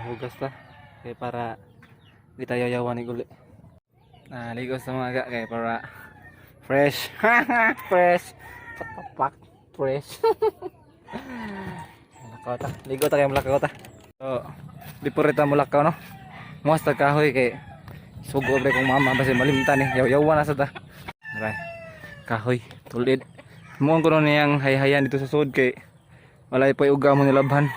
Hugas ta. Kay para di tayo yawan ni guli. Na ligo sa mga ga kay para fresh. Fresh. What the fuck? Fresh. Mulakaw ta. Ligo ta kay mulakaw ta. So, before ta mulakaw, no. Muas ta kahoy kay sugo bre kong mama basi malimtan ni. Yaw-yawan na sa ta. Aray. Kahoy, tulid. Muong ko niyang hayhayan dito sa sud kay walay pa uga mo nilabhan.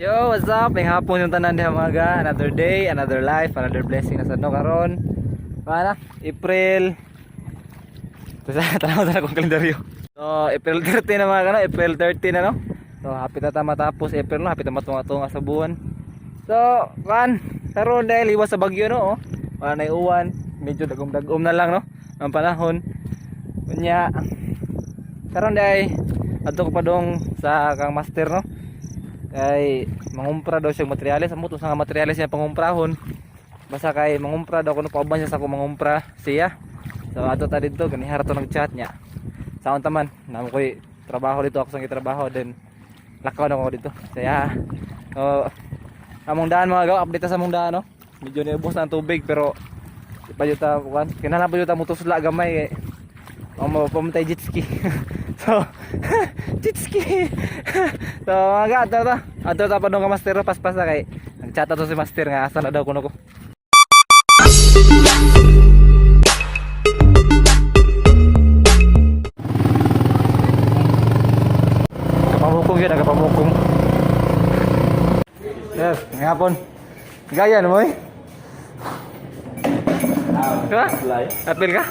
Yo, what's up? May hapon yung tanan diha, mga ga. Another day, another life, another blessing na sa no karon. Mana? April. Tapos tanaw na akong kalendaryo. So, April 30 na, mga kano, April 30 na, no. So, hapit na ta matapos April, no, hapit na matunga-tunga sa buwan. So, kan, karon dahil iwas sa bagyo, no, oh. Wala na uwan, medyo dagom-dagom na lang, no, ang panahon. Unya, karon dahil adto ko pa dong sa kang master, no. Kay mangumpra daw siya materyales, amo sa nga materyales niya pangumprahon. Basta kay mangumpra daw kuno, pauban siya sa ako mangumpra siya. So adto ta didto, ganihar to nag-chat niya. Sa unta man, namo koy trabaho dito, ako sa trabaho then lakaw na ko dito. Kaya so, among daan, mga gaw, update ta sa among daan, no. Medyo niubos na ang tubig pero di pa jud ta kuan. Kinahanglan pa jud ta motusla gamay kay ang mapapamatay jet ski. So, jet ski. So, mga ga, ato ta. Ato ta pa dong ka master, paspas na kay nag-chat ato si master nga asa na daw kuno ko. Kapamukong yun, kapamukong. Yes, ngapon. Gaya na mo eh. Diba? Apil ka?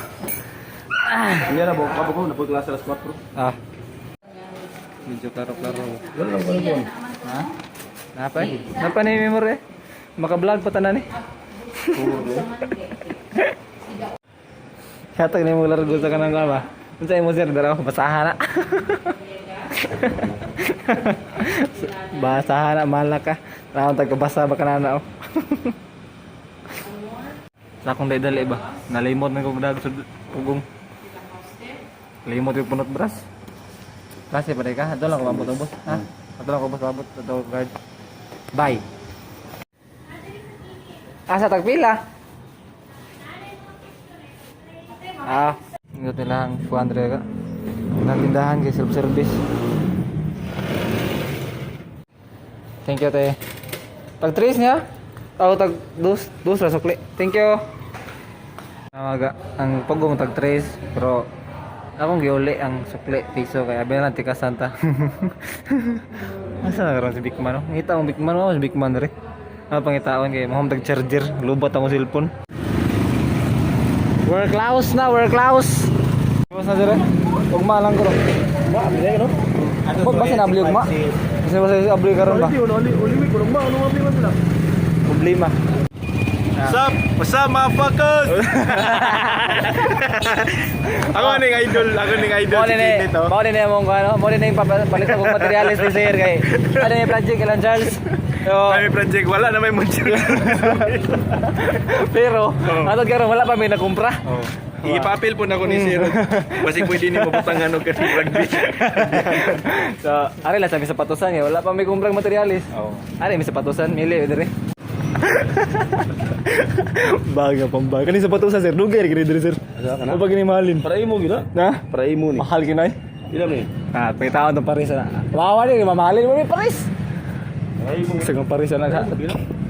Hindi na, baka ko, napag-klase alas 4. Ah. Medyo klaro-klaro. Wala lang, wala lang. Ha? Napa eh? Napa na yung memory eh? Maka-vlog pa tanan eh. Hatag na yung mga largo sa kanang kama. Unsa imo, sir, daraw basahan na. Basahan na malaka ka. Naon tag basa ba kanana oh. Sa akong dali ba? Nalimot na kog dag sa ugong. Limot yung punot bras. Klase pa ka? Ato lang ko abot ubos. Ha? Ato lang ko ubos abot ato guard. Bye. Asa tagpila? Ah, ingat nila ang 400 ka. Nang tindahan kay self-service. Thank you, te. Tag 3 niya? Oh, tag dos, dos ra sukli. Thank you. Maga, ang pagong tag 3 pero akong giuli ang sukli piso kay abi na lang tika santa. Asa na karon si Bigman, no? Ngita ang Bigman, oh, si Bigman dere. Ano pangitaon kay mahom tag charger, lubat akong cellphone. We're close na, we're close. Close na dire. Ugma lang ko. Ba, abli no? Huwag ba sinabli ugma? Kasi ba sa abli karon ba? Uli, uli, uli, uli, ba? Ano abli man sila? Problema. What's up? What's up, motherfuckers? Ako ning idol, ako ning idol Mao si ni Kenneth, oh. mao ni mong ano, mao ni yung papalit akong materyales ni sir kay ano yung project kailan Charles. So, Kami project, wala na may munchir. pero atod karon wala pa may nakumpra. Oh. Ipapil po na ko ni sir. Kasi pwede ni mabutangan og kanang rugby. So, ari lang sabi sapatusan eh, wala pa may kumprang materyales. Oh. Ari may sapatusan, mili diri. Baga pambaga. Kani sapatusan, sir, dugay rin diri, sir. O ba gini mahalin? Para imo gina? Na? Para imo ni. Mahal kinay. Ila ni. Ah, pangitaon tong Paris na. Wawa ni mamahalin mo ni Paris. Para imo. Sa kang Paris na ka.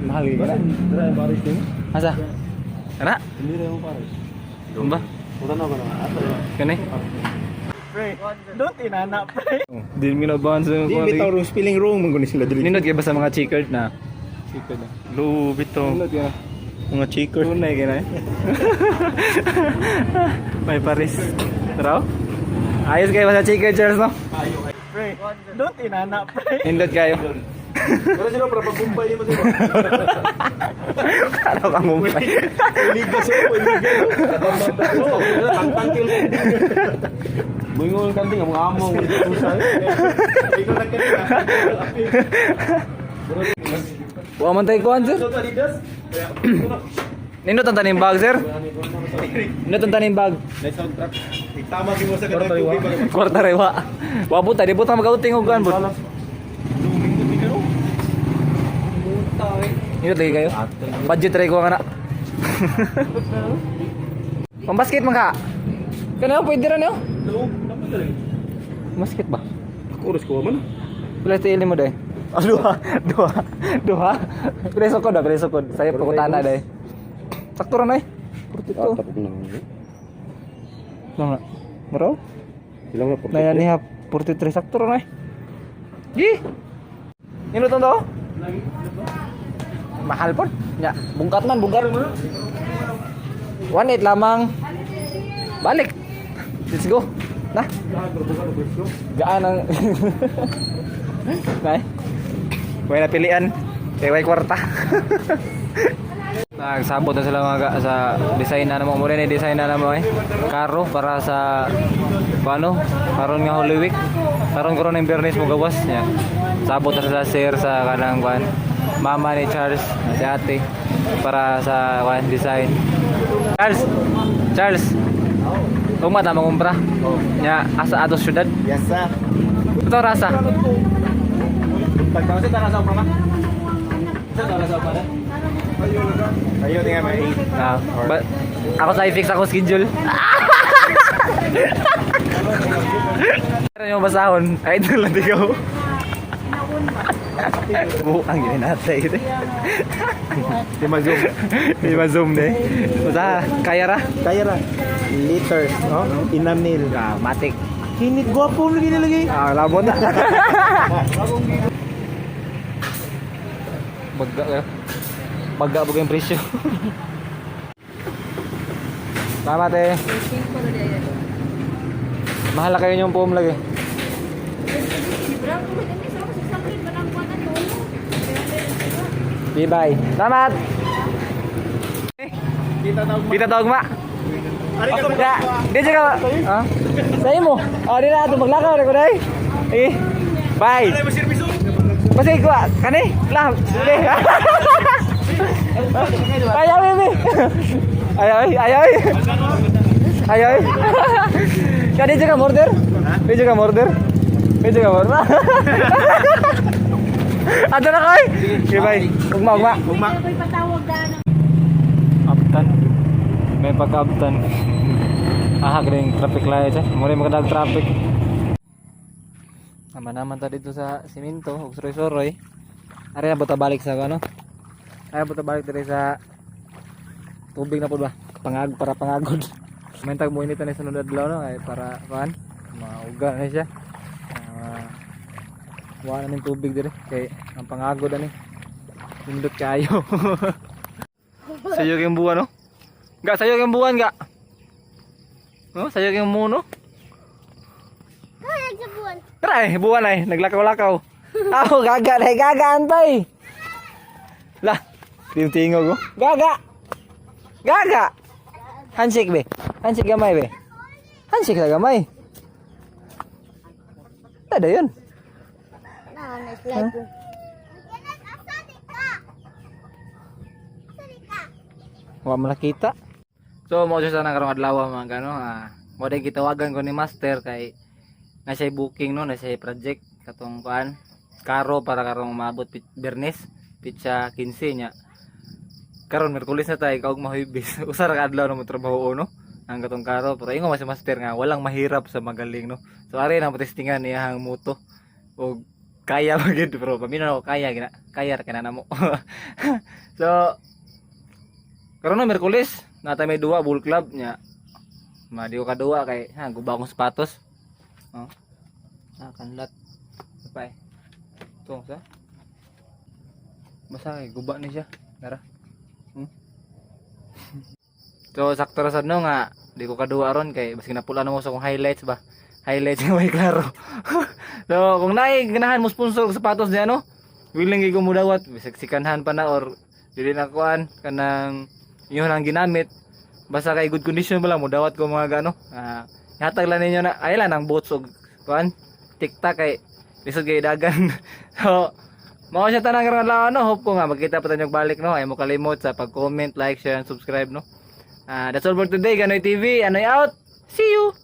Mahal gid na. Dira ang Paris ni. Asa? Ana? Hindi ra mo Paris. Ba? Puta na ko na. Ato. Kani? Pre, don't inana, pre. Di mi nabahan sa Di bitaw room spelling wrong man guni sila diri. Nindot kay ba sa mga checkered na? Checkered na. Lo bitaw Nindot kay na. mga checker. Tunay kay na. Eh. May Paris. Tara. Ayos kayo ba sa checkered, Charles, no? Pre, don't inana, pre. Nindot kayo. Pero sila para pagkumpay nimo sila. Ano kang umpay? Liga sila, liga. Oo, tangkil. Bungol kanting ang mga amo mo dito sa. Ikaw na kanina. Wa man tayo kuan, sir. Nindot ang tanim bag, sir. Nindot ang tanim bag. Nice soundtrack. Tama mo sa katong tubig. Kwarta rewa. Wa buta, di buta magauting og kuan bud. Nindot lagi kayo. Budget try ko nga na. Pambasket man ka. Kana pwede ra niyo. Basket ba? Ako oras ko man. Pila sa mo day? Ah, duha, duha, duha. Pila sukod ah, pila sukod. Sayop ko tana day. Sakto ra nay. 42. Tapos na. Lang na. Bro? Ilang na? Naya niya 43, sakto ra nay. Gi. Nino to? Mahal po. Nya, bungkat man, bungkat. 1.8 lamang. Balik. Let's go. Na. Gaan ang Nay. Way napilian. Kay way kwarta. Nagsabot na sila mga sa design na namo mo rin design na namo eh. Karo para sa paano? Karon nga Holy Week. Karon karon ng Biyernes mo gawas niya. Sabot na sila sir sa kanang kwan. Mama ni Charles, si ate para sa kwan design. Charles. Charles. Ugma ta mangumpra. Nya asa ato syudad. Yes sir. Ito rasa. Pagkaw sa tara sa pa. Sa tara sa pa. Ayo tingnan may 8. Ah, ba- ako sa i-fix ako schedule. Pero yung basahon, ay ito lang di ko. Buang gini natin ito. Di ma-zoom. Di ma zoom de. Basta kaya ra. Kaya ra. Liters, no? Inamil. Ah, matik. Kinit gwapo lagi nilagay. Ah, labo na. Bagga kayo. Bagga ba yung presyo? Tama te. Mahal na kayo yung foam lagi. Bye-bye. Salamat! Kita tawag. Kita tawag ma. Ya, di ka. Ha? Sa imo. Oh, di na ato maglakaw na ko dai. Eh. Bye. Basta ko kani? Lah, di. Ayaw, baby. Ayaw, ayaw. Ayaw. Ka di ka order? Di ka order? Di ka order? Ato na koy. Okay, bye. Ugma, ugma. Ugma. Abtan. May pagka-abtan. Ahag rin traffic light eh. Muna yung magandang traffic. Naman naman ta dito sa simento ug suroy-suroy. Ari na buta balik sa ano? Ari buta balik diri sa tubig na po ba? Pangag para pangagod. Mentag mo init na sa sunod adlaw no ay para kuan mauga na siya. Ah, wala na ning tubig diri kay ang pangagod ani. Nindot kayo. Sayo kayong buwan, no? Ga, sayo kayong buwan, ga. No, sayo kayong muno. Tara eh, buwan ay, naglakaw-lakaw. Ako, gaga na, gaga, antay. Lah, di yung tingog ko. Gaga! Gaga! Handshake, be. Handshake gamay, be. Handshake sa gamay. Tada yun. Huh? Wa mo nakita. So mo siya sana karong adlaw mga gano ah. Mo day gitawagan ko ni master kay na siya booking no, na siya project katong kuan karo para karong umabot Biyernes pitsa 15 nya. Karon Miyerkules na tayo kaog mahuybis. Usa ra ka adlaw na mo trabaho no ang katong karo, pero ingon man si master nga walang mahirap sa magaling no. So ari na mo testingan niya ang moto og kaya ba gid, pero paminaw ko kaya gina kaya ra kana namo. So karon na Miyerkules, nata may duwa bull club nya. Ma di ko kaduwa kay ha guba akong sapatos. Oh. Ah, kanlat. Ano pa eh. Ito sa. Basta kay guba ni siya. Nara. So sakto ra sad no nga di ko kaduwa ron kay basig napula na mo sa akong highlights ba. Highlights nga may klaro. So kung naay ganahan mo sponsor og sapatos niya no, willing gyud ko mudawat bisag sikanhan pa na or dili na kuan kanang yun ang ginamit basta kay good condition ba lang mudawat ko mga gano. Ah, hatag lang ninyo na ay lang ang boots og kuan tiktak kay lisod kay dagan. So mao siya tanang karon adlaw no, hope ko nga magkita pa tayo balik no. Ay mo kalimot sa pag-comment, like, share and subscribe no. Ah, that's all for today. Ganoy TV, Anoy out. See you.